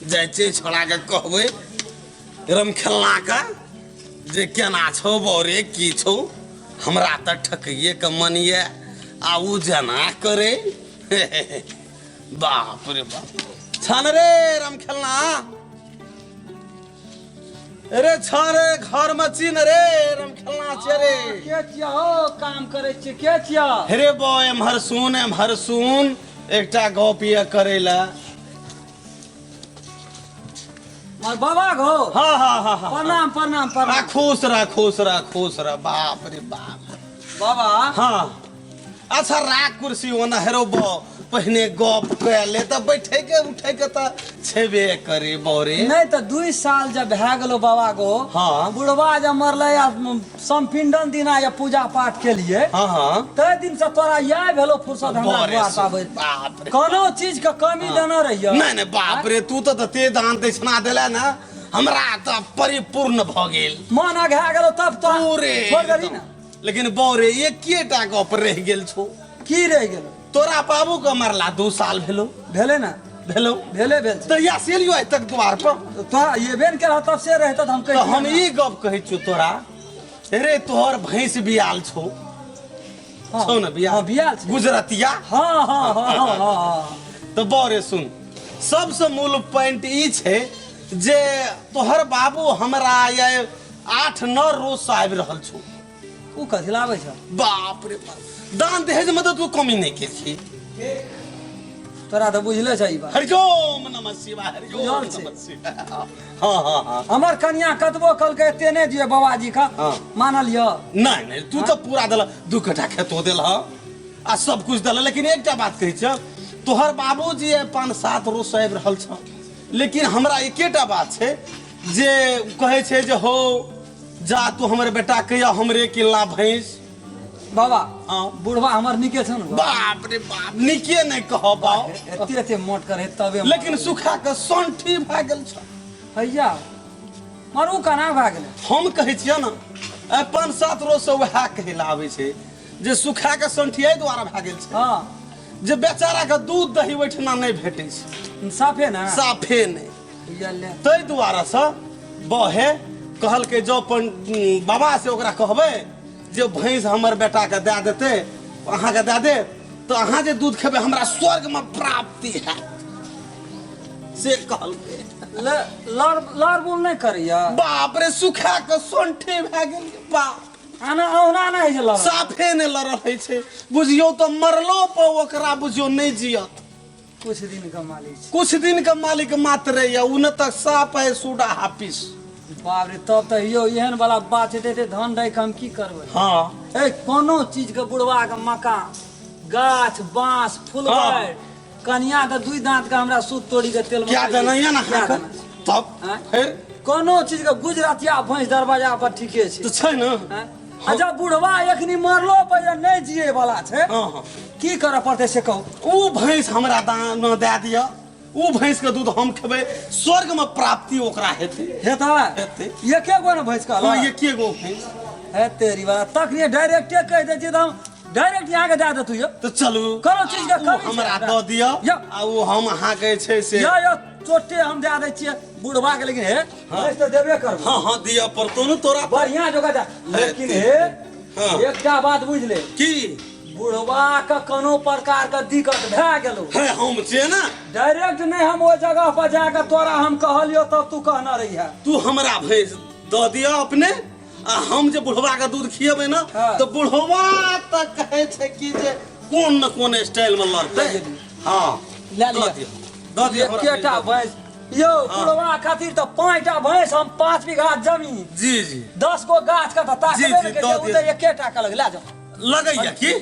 जाइ छियै छोड़ाके कहबै रमखेलनाके जे केना छौ बौरे की छौ, हमरा तऽ ठकैएके मन यऽ आ ओ जेना करे। बाप रे बाप, छन रे रमखेलना, अरे छन रे, घर में छी न रे रमखेलना छे रे। के छिया हो, काम करै छियै, के छिया? हे रे बौ, एम्हर सुन, एम्हर सुन, एकटा गप ये करै लए। और बाबा गो। हाँ हाँ हाँ हाँ। प्रणाम प्रणाम आ प्रणाम। खुश रह, खुश रह, खुश रह। बाप रे बाप। बाबा। हाँ अच्छा, राख कुर्सी ओना। हेरो बौ, पहिने गप कए ले तऽ बैठे के उठे के तऽ छेबे करे बौरे। नहीं तो 2 साल जब भए गेलो बाबा गो। बुढ़वा जब मरले या संपिंडन दिना या पूजा पाठ के लिए, हाँ हाँ तै दिन से तोरा यह भेलो फुर्सत हमरा बड़े द्वार पाबै। बाप रे। कोनो चीज के कमी देना रहियो। नहीं नहीं, बाप रे, तू तऽ तते दान दक्षिणा देले ना, हमरा तऽ परिपूर्ण भऽ गेल। मन अघा गेलो तब तो पूरे छोड़ देली ना। लेकिन बौरे, एकेटा गप रहि गेल छौ। की रहि गेलो? तोरा बाबू के मरला 2 साल भेलो। भेले ना? भेलो। भेले, भेल छै। तहिया से एलियो आइ तक द्वार पर। तोरा एबे ने केलह तब से रहता तऽ हम तऽ कहि हम ई गप कहै छियौ तोरा रे, तोहर भैंस बियाल छौ। छौ ने बियाल? हाँ, बियाल छै। गुजरतिया। हाँ हाँ हाँ हाँ हाँ हाँ। तऽ बौरे सुन, सबसँ मूल पॉइंट ई छै जे तोहर बाबू हमरा आइ 8-9 रोज से आबि रहल छौ। उ कथी लाबै छ? बाप रे बाप, दान दहेज में तऽ तू कमी नहि केलही। तोरा तऽ बुझले छ ई बात। हरिओम नमः शिवाय, हरिओम बुझल छै। नमः शिवाय। हाँ हाँ हाँ। हमर कनिया कतबो कहलकै एते नहि दिअ बाबाजी का, मानल यऽ? नहीं नहीं, तू तऽ पूरा देलह, 2 कट्ठा खेतो देलह आ सब कुछ देलह। लेकिन एकटा बात कहै छियौ, तोहर बाबूजी आइ 5-7 रोज से आबि रहल छौ, लेकिन हमरा एकेटा बात छै जे कहै छै जे हो जा तू हमर बेटा के या हमरे किनला भैंस। बाबा, हाँ। बुढ़वा हमर नीके छौ ने? बाप रे बाप, नीके नहि कहब बाप। एते एते मोट करे तबे। लेकिन सुखा के सौंठी भए गेल छौ। हैया मरू केना भए गेलै? हम कहै छियै ने, आइ 5-7 रोज से वएह कहै लए आबै छै जे सुखा के सौंठी एहि दुआरे भए गेल छै जे बेचारा के दूध दही ओहिठिना नहि भेटै छै। साफे ने? साफे नहि। ताहि दुआरे से बहे कहलकै जँ अपन बाबा से ओकरा कहबै जे भैंस हमर बेटाके दए देतै, अहाँके दए दे तऽ अहाँ जे दूध खेबै हमरा स्वर्गमे प्राप्ति हैत, से कहलकै। लड़ लड़ बोल नहि करैया। बाप रे, सुखा के सोंठे भए गेल बाप। आना औना नहि होइ छै लड़। साफे नहि लड़ल होइ छै, बुझियौ तऽ मरलो पर ओकरा बुझियौ नहि जियत। कुछ दिन के मालिक छै। कुछ दिन के मालिक मात्र या उ न तक साफ है सूडा हापिस। बाप रे, तब तऽ यौ एहन वाला बात छै, एते धन राखि हम की करबै? ए कोनो चीज के बुढ़वा के मकान गाछ बांस फुलबाड़, कनिया के 2 दांत के हमरा सूत तोड़ी के तेल क्या देना है ना? क्या अहाँके? देना छै? तब आँय? फिर कोनो चीज के गुजरातिया भैंस दरवाजा पर ठीके छै। तऽ छै ने। आँय? आ जब बुढ़वा एखनी मरलो पर जे नहि जिए वाला छै, हाँ, हाँ। की करऽ पड़तै से कहू। उ भैंस हमरा दान दए दिअ, उ भैंस के दूध हम खेबै, स्वर्ग में प्राप्ति ओकरा हेतै। हेतै? हेतै। एके गो ने भैंस कहलक? हाँ, एके गो भैंस। हे तेरी वाला, तखने डायरेक्टे कहि दै छियै तऽ हम डायरेक्ट अहाँके दए देतू यौ। तऽ चलू। कोनो चीज के उ कमी छै हमरा हमरा। दऽ दिअ। यौ। आ उ हम अहाँके जे छै से यौ यौ चोटे हम दए दै छियै बुढ़वा के, लेकिन हे भैंस तऽ देबे करबै। हाँ हाँ, दिअ पड़तौ ने तोरा। बढ़िया जोगा दे, लेकिन हे एकटा बात बुझ ले। की? बुढ़वा के कोनो प्रकार के दिक्कत भए गेलो। हे हम छियै ने। डायरेक्ट नहीं, हम ओहि जगह पर जाके तोरा हम कहलियो तब तू कहना रही है। तू हमरा भैंस दऽ दिअ अपने आ हम जे बुढ़वा के दूध खिएबै ने तऽ बुढ़वा तऽ कहै छै कि जे कोन न कोन स्टाइल में लड़तै। लए गेली। हाँ। लए दऽ लिअ। दिअ, दऽ दिअ हमरा एकेटा भैंस। भैंस यौ बुढ़वा खातिर तऽ 5टा भैंस, हम 5 बीघा जमीन, जी जी 10 गो गाछ के तऽ ताकबे जी, ने जी, केलियै, दऽ ओ दिअ। तऽ एकेटा कहलक लए जाओ। लगैया की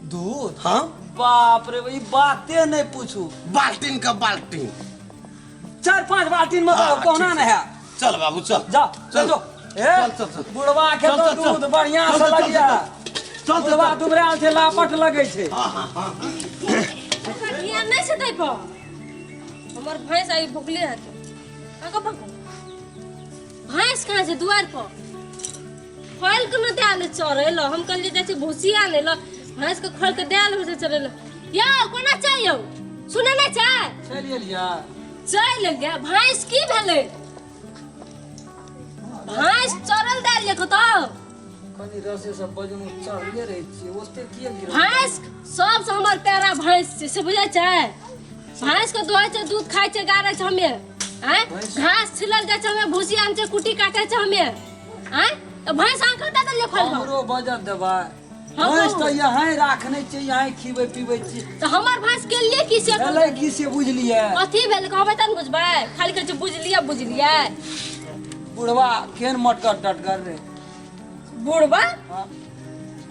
दूध? हाँ। बाप रे, ई बाते नहीं पूछू। बाल्टीन का बाल्टीन। 4-5 बाल्टीन में हाँ, तो कहुना ठीक नहीं है। चल बाबू चल। जा चल। चल ए चल, चल, चल। बुढ़वा के चल, तो चल, चल। दूध बढ़िया चल, से चल, चल, लगिया। चल, चल, बुढ़वा चल। दुबरायल छै, लापट लगै छै। हाँ, हाँ, हाँ। ओकरा ध्यान नहि छै ताहि पर। हमर भैंस आइ भुखले हेतै। आगो भगो। भैंस कहाँ छै दुआरि पर? खोलि के ने दए ले चरै लए। हम कहलियै जाइ छी भूसी आनै लए, भैंस के खोलि के दए लेबै से चरै लए। यौ कोना छै यौ? सुनै नहि छै? चलि एलियै। चलि एलियै। भैंस की भेलै? भैंस चरल दए देलियै कतौ? कनि रसे सब बजनु चढ़ले रहै छियै, ओते किए गिरल? भैंस सबसँ हमर प्यारा भैंस छै, से बुझै छै? भैंस के दोहै छै, दूध खाइ छै, गारै छै हमे, आँय? घास छिलल जाइ छै हमे, भूसी आन छै, कुट्टी काटै छै हमे, आँय? तऽ भैंस अहाँ कतऽ देलियै खोलि कऽ? हमरो बजत देबै। हाँ, भैंस कहू। तऽ यहीं राखने छियै, यहीं खिबै पीबै छी। तऽ हमर भैंस के लिए की से? भेलै की से बुझलियै? कथी भेल कहबै तऽ ने बुझबै? खाली कहै छै बुझलियै बुझलियै। बुढ़वा केहन मटकर टटकर रे। बुढ़वा? हाँ।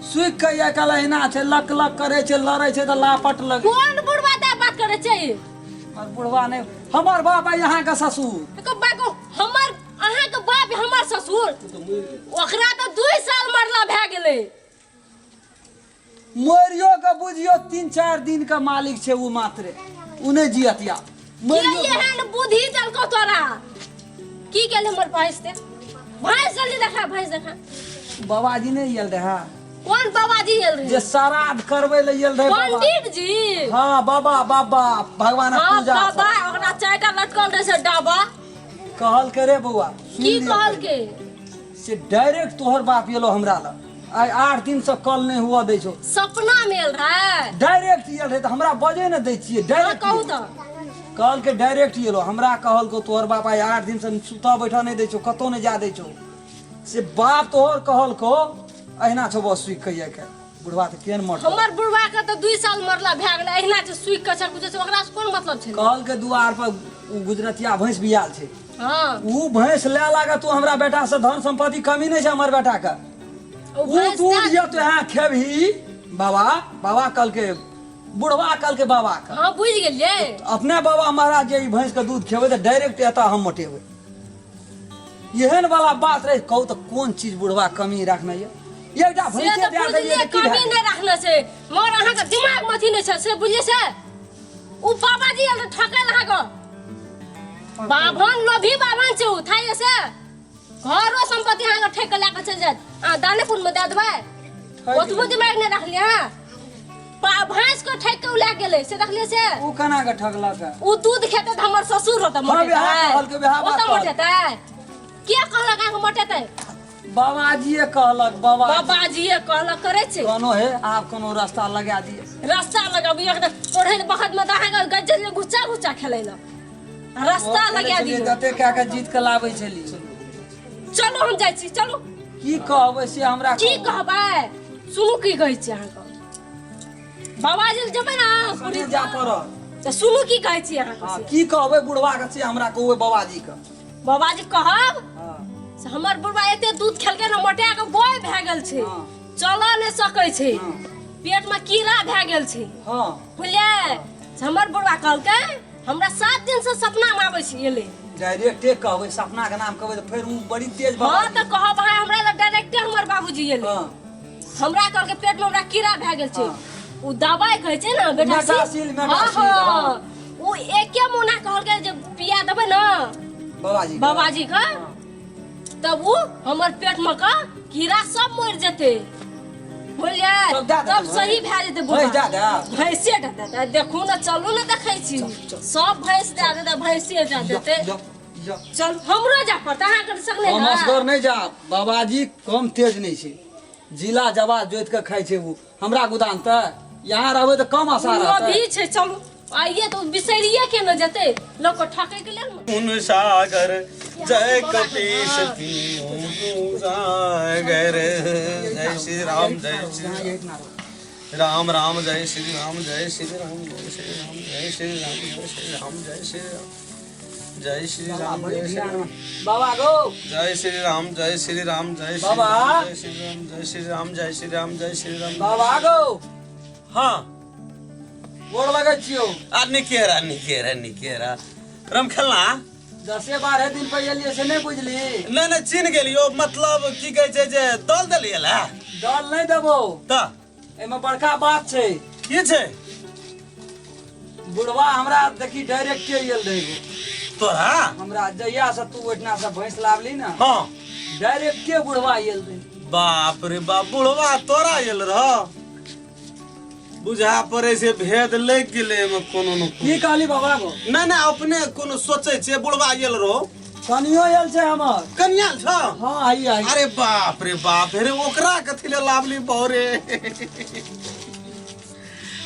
सुखि कऽ आइ काल्हि एहिना छै, लक लक करै छै, लड़ै छै तऽ लापट लगे। कोन बुढ़वा दे बात करै छै? और बुढ़वा नहि, हमर बाप आ अहाँके ससुर। एको बाको हमर अहाँके बाप हमर ससुर, ओकरा तऽ 2 साल मरला भए गेलै। मरियो के बुझियो 3-4 दिन के मालिक छै ओ, मात्रे उ नहि जियत या के मरियो। एहन बुद्धि देलकौ तोरा? की गेल हमर भैंस ते? भैंस जल्दी देखा, भैंस देखा। बाबाजी नहि आयल रहे? कोन बाबाजी आयल रहे? जे श्राद्ध करबै लए आयल रहे बाबा। पंडित जी? हाँ, बाबा, बाबा भगवानक हाँ पूजा। बाबा, ओकरा 4टा लटकल रहे से डाबा। कहलकै रे बौआ, सुनि की लिअ। कहलकै? से डायरेक्ट तोहर बाप एलो हमरा लग, आइ 8 दिन से कल नहि हुआ दै छौ। सपना में आयल रहे? डायरेक्ट आयल रहे, तऽ हमरा बजे ने दै छियै। हाँ डायरेक्ट कहू तऽ। कहलकै, डायरेक्ट एलो हमरा, कहलको तोहर बाप आइ 8 दिन से सुतऽ बैठऽ नहि दै छौ, कतौ नहि जा दै छौ। से बाप तोहर कहलको अहिना छौ बस सुखि कऽ के। बुढ़वा तऽ केहन मर। हमर बुढ़वा के तऽ 2 साल मरला भए गेलै, अहिना छै सुखि कऽ छै, कुछ छै, ओकरा से कोन मतलब छै? कहलकै दुआर पर ओ गुजरतिया भैंस बियाल छै। हाँ। उ भैंस ले लागत तू हमरा बेटा से, धन संपत्ति कमी नहीं छै हमर बेटा के। ओ उ भैंस दूध दए- ये तो यहाँ खेबही बाबा। बाबा कहलकै, बुढ़वा कहलकै बाबा के। हाँ, बुझि गेलियै। अपने बाबा महाराज जे ई भैंस के दूध खेबै तऽ डायरेक्ट एतऽ हम मोटेबै, एहन वाला बात रहे। कहू तऽ कोन चीज बुढ़वा कमी रखने ये? एकटा से भैंसे तऽ दए देलियै बुझलियै तऽ की भए कमी गेलै? नहि रखने छै, मगर अहाँके दिमाग मे अथी नहि छै, से बुझलियै? से ओ बाबाजी आयल रहै ठकै लए अहाँके। बाभन लोभी बाभन छै ओ, थाइए से घरो संपत्ति अहाँके ठकि कऽ लए कऽ चलि जायत। अहाँ दानेपुर मे दए देबै। ओतबो दिमाग नहि रखलियै अहाँ। भैंस के ठकि कऽ ओ लए गेलै, से देखलियै से? उ केना के ठकलक? ओ दूध खेतै तऽ हमर ससुर होतै हाँ, मोटेतै। बिहार कहलकै, बिहार बात ओतऽ कहलकै। मोटेतै? के कहलक अहाँके मोटेतै? बाबाजीए कहलक बाबा। बाबाजीए कहलक करै छै। कोनो हे, आब कोनो रास्ता लगा दिए। रास्ता लगाबी? एकदम पढ़ै बखत में तऽ अहाँके गज्जल में घुच्चा घुच्चा खेलै लए रास्ता लगा दियौ। जते कए के जीत के लाबै छली। चलू, हम जाइ छी, चलू। की कहबै से हमरा की कहू। कहबै? सुनू की कहै छी अहाँके। बाबाजी लग जेबै ने सुनै जा पड़त। तऽ सुनू की कहै छी अहाँके हाँ से। की कहबै बुढ़वा के से हमरा कहबै बाबाजी के? बाबाजी कहब हाँ। से हमर बुढ़वा एते दूध खेलकै ने, मोटा के गोय भए गेल छै। हाँ। चलऽ नहि सकै छै। हाँ। पेट में कीड़ा भए गेल छै। हाँ। बुझलियै? से हमर बुढ़वा कहलकै हमरा 7 दिन से सपना में आबै छै, एलै। डायरेक्टे कहबै, सपना के नाम कहबै तऽ फेर उ बड़ी तेज बाबा। हाँ तऽ कहब अहाँ हमरा लग डायरेक्टे हमर बाबूजी एलै। हाँ। हमरा कहलकै पेट में हमरा कीड़ा भए गेल छै। हाँ। उ दवाई कहै छै ने बेटा मेटासिल, हाँ मेटासिल, हाँ हाँ। उ एके मोना कहलकै जे पिया देबै ने बाबाजी के। बाबाजी के, तब उ हमर पेट में का कीड़ा सब मरि जेतै, बुझलियै? तब दए देतै। तब सही भए जेतै। भैंस दए देब। भैंसे दए देतै। देखू ने, चलू ने, देखै छी। सब भैंस दए देतै, भैंसे दए देतै। जा, जा। चल, हमरो जाय पड़तै, अहाँके संग नहि हम हैत। असगर नहि जाब, बाबाजी कम तेज नहि छै, जिला जवा जोति के खाइ छै उ। हमरा गोदाम तऽ यहाँ रहबै तऽ कम आशा ओ रहतै। भी छै, चलू आइए तऽ बिसरिए के ने जेतै लोक के ठकै के लेल ने। उन सागर जय कपीश तीनों सागर, जय श्री राम, जय श्री राम, राम राम, जय श्री राम, जय श्री राम, जय श्री राम, जय श्री राम, जय श्री राम, जय श्री राम, जय श्री राम, जय श्री राम। बाबा गो। जय श्री राम, जय श्री राम, जय श्री बाबा। राम, जय श्री राम, जय श्री राम, जय श्री राम, जय श्री राम। बाबा गो। हाँ। गोर लगै छियौ। आ निकेरा निकेरा निकेरा, रम खेलना। 10-12 दिन पर एलियै से नहि बुझली? नहि नहि, चिन्ह गेलियो। मतलब की कहै छै जे दल देलियै ला? दल नहि देबौ। तऽ एहिमे बड़का बात छै। की छै? बुढ़वा हमरा देखी डायरेक्ट के आयल रहै गो। तोरा? हमरा जहिया से तू ओहिठिना से भैंस लाबली ने, हाँ, डायरेक्ट के बुढ़वा आयल रहै। बाप रे बाप, बुढ़वा तोरा आयल रह? बुझा पड़े छै भेद लागि गेलै एहिमे कोनो न कोनो। की कहली बाबा गो? नहि नहि, अपने कोनो सोचै छियै। बुढ़वा आयल रहो? कनियो आयल छै हमर। कनिया छ? हाँ, आई आई। अरे बाप रे बाप रे, ओकरा कथी ले लावली बहु रे?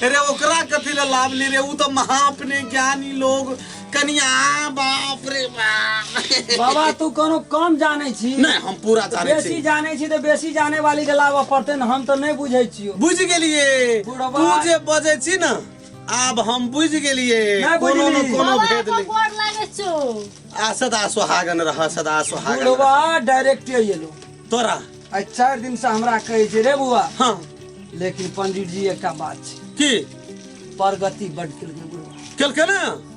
रे ओकरा कथी ले लावली रे? उ तो महा अपने ज्ञानी लोग कनिया, बाप रे बाप। बाबा, तू कोनो कम जानै छी? नहीं, हम पूरा जानै बेसी छी। जानै छी तऽ बेसी जाने वाली के लाबऽ पड़तै ने, हम तऽ नहि बुझै छियौ। बुझ गेलिए। बुढ़वा। तू जे बजै छी न, आब हम बुझ गेलिए। नहि कोनो न बुझली। कोनो बाबा भेद को नहि। गोर लागे छौ। आ सदा सुहागन रह, सदा सुहागन रह। बुढ़वा डायरेक्टे एलो। तोरा आइ 4 दिन से हमरा कहै छै रे बुआ। लेकिन पंडित जी, एकटा बात छै। की? प्रगति बड केलकै बुढ़वा। केलकै ने,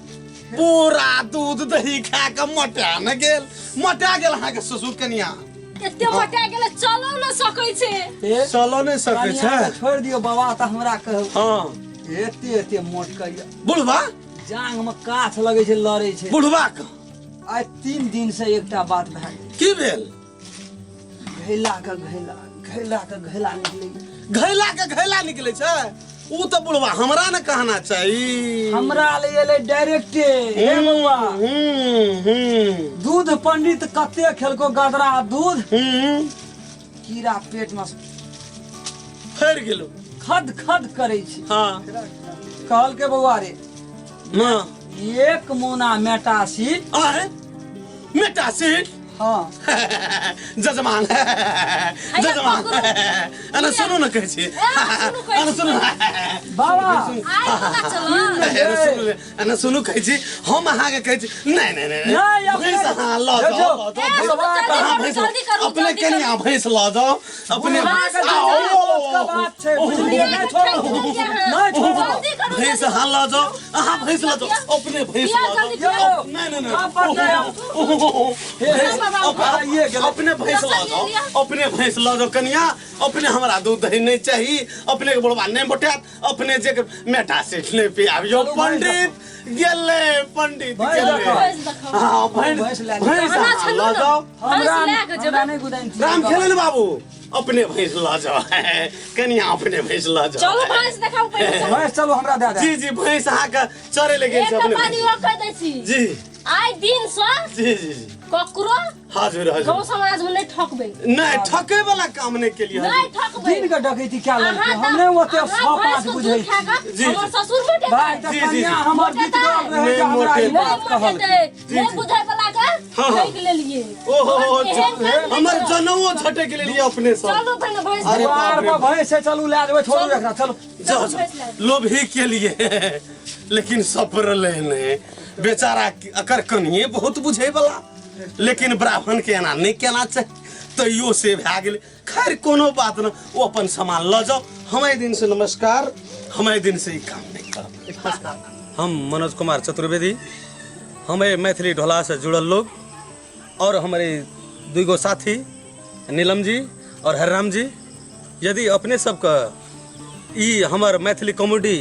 पूरा दूध दही खा के मोटा न गेल, मोटा गेल अहाँके ससुर कनिया। एते मोटा गेलै, चलो न सकै छै। ए, चलो नहि सकै कनिया छै। के छोड़ि दियौ बाबा, तऽ हमरा कहू। एते एते मोट कहिया। बुढ़वा। जांग में काछ लगै छै, लड़ै छै। बुढ़वा के आइ 3 दिन से एकटा बात भए गेल। की भेल? घैला के घैला, घैला के घैला निकलै। घैला के घैला निकलै छै? उ तऽ बुढ़वा हमरा ने कहना चाही। हमरा ले एलै डायरेक्टे हे बौआ। हम्म हम्म दूध पंडित कते खेलको गदरा दूध। कीड़ा पेट में फैर गेलो। खद खद करै छै। कहलकै बौआ रे, ना एक मोना मेटासिड। आए मेटासिड? हाँ। जजमान, जजमान, अरे सुनू ने, कहै छी। सुनू कहै अरे सुनू। बाबा। आइ पता चलल। अरे सुनू, अरे सुनू, कहै छी हम अहाँके, कहै छी, नहि नहि नहि। नहि, अपने- भैंस अहाँ लऽ जो, जाउ, जो। लऽ जाउ। ए, सुनू, अहाँ जल्दी करू, भैंस जल्दी करू, अपने जल्दी कनि करू। भैंस लऽ जाउ अपने। भैंस लऽ आओ, जाउ। का बात छै, बुझलियै? नहि छोड़ो, नहि छोड़ो। जल्दी करू। भैंस जल्दी अहाँ लऽ जाउ, अहाँ भैंस लऽ जाउ, अपने भैंस पिया, लऽ जल्दी जाउ। पिया। नहि नहि कहाँ पर नहि। जाउ? ओहो, भैंस बाबा, आइए गेलै। अपने भैंस लऽ जाउ, अपने भैंस लऽ जाउ कनिया। अपने हमरा दूध दही नहीं चाही, अपने के बुढ़वा नहीं मोटात, अपने जे मेटा सेठ नहीं पियाबियो। चलू, भैंस। पंडित गेलै, पंडित भैंस गेलै। देखाउ। भैंस देखाउ। हाँ, भैंस। भैंस लए लिअ। भैंस हमरा अहाँ छलू लऽ ने। जाउ। भैंस हमरा लए कऽ जेबै। हमरा नहि गुदाइन छी। राम खेलन बाबू, अपने भैंस लऽ जाओ कनिया, अपने भैंस लऽ जाओ। चलू, भैंस देखाउ पहिले, चलू। भैंस चलू, हमरा दए दे। जी जी, भैंस अहाँके चरे ले गेल छै। एकटा अपने बात भैंस। इहो कहि दै छी। जी। आइ दिन सँ जी जी जी ककरो हजुर हजुर गाँव समाज में नहीं ठकबै। नहीं, ठके वाला काम नहीं केलिए। नहीं ठकबै। दिन के डकैती क्या लड़के? अहाँ हम नहि ओते अहाँ 6 भैंस 5 के बुझै दूध छी। खा कऽ जी, हमर जी। ससुर मोटेतै। भाई, तऽ जी, जी, कनिया जी। हमर बीत गेल रहै जे हमरा ई नहीं बात नहीं कहल। मोटेतै। जी, नहीं जी। बुझै वाला के हाँ, हाँ। ठकि लेलिए। ओहो, हमर एहन काम नहि हमर करब। जनउओ छटे के लिए अपने सब। चलू पहिने भैंस। अरे दुआर बाप रे। पर भैंस छै, चलू लए जेबै, छोड़ू एकरा, चलू। जाओ जाओ, लोभी के लिए लेकिन सपरले नहीं बेचारा। अकर कनिए बहुत बुझे वाला, लेकिन ब्राह्मण के एना नहीं केना चाही, तैयो से भए गेलै। खैर, कोनो बात न, ओ अपन सामान लऽ जाओ। हम एहि दिन से नमस्कार, हम एहि दिन से ई काम नहीं करब। हम मनोज कुमार चतुर्वेदी, हम एहि मैथिली ढोला से जुड़ल लोग और हमारे दुगो साथी नीलम जी और हरिराम जी, यदि अपने सबके ई हमर मैथिली कॉमेडी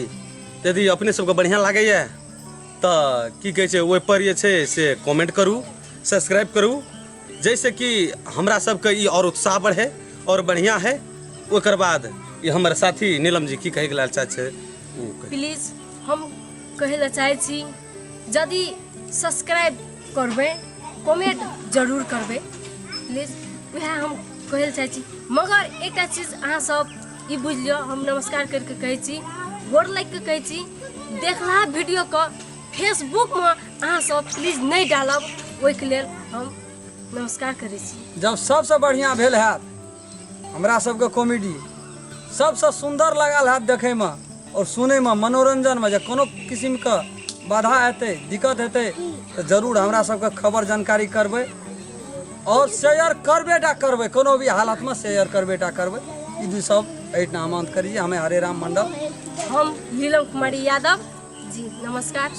यदि अपने सबके बढ़िआँ लागैए तऽ की कहै छै, ओहिपर जे छै से कमेंट करू, सब्सक्राइब करू, जाहिसँ कि हमरा सबके ई आओर उत्साह बढ़े और बढ़िआँ है। ओकर बाद ई हमर साथी नीलम जी की कहैके लेल चाहै छै ओ कहै। प्लीज, हम कहै लए चाहै छी, यदि सब्सक्राइब करबै, कमेंट जरूर करबै, प्लीज, उएह हम कहै लए चाहै छी। मगर एकटा चीज अहाँ सब ई बुझि लिअ, हम नमस्कार करिके कहै छी, गोर लागि कऽ कहै छी, देखला वीडियोके फेसबुकमे अहाँ सब प्लीज नहि डालब, ओहिके लेल हम नमस्कार करै छी। जब सबसँ बढ़िआँ भेल हैत हमरा सबके कॉमेडी, सबसँ सुन्दर लागल हैत देखैमे आओर सुनैमे, मनोरञ्जनमे जे कोनो किसिमके बाधा हेतै, दिक्कत हेतै, तऽ जरूर हमरा सबके खबर जानकारी करबै आओर शेयर करबे टा करबै। कोनो भी हालतमे शेयर करबे टा करबै। ई दू सब एहिठाम हम अन्त करी। हमें हरे राम मंडल, हम नीलम कुमारी यादव जी, नमस्कार।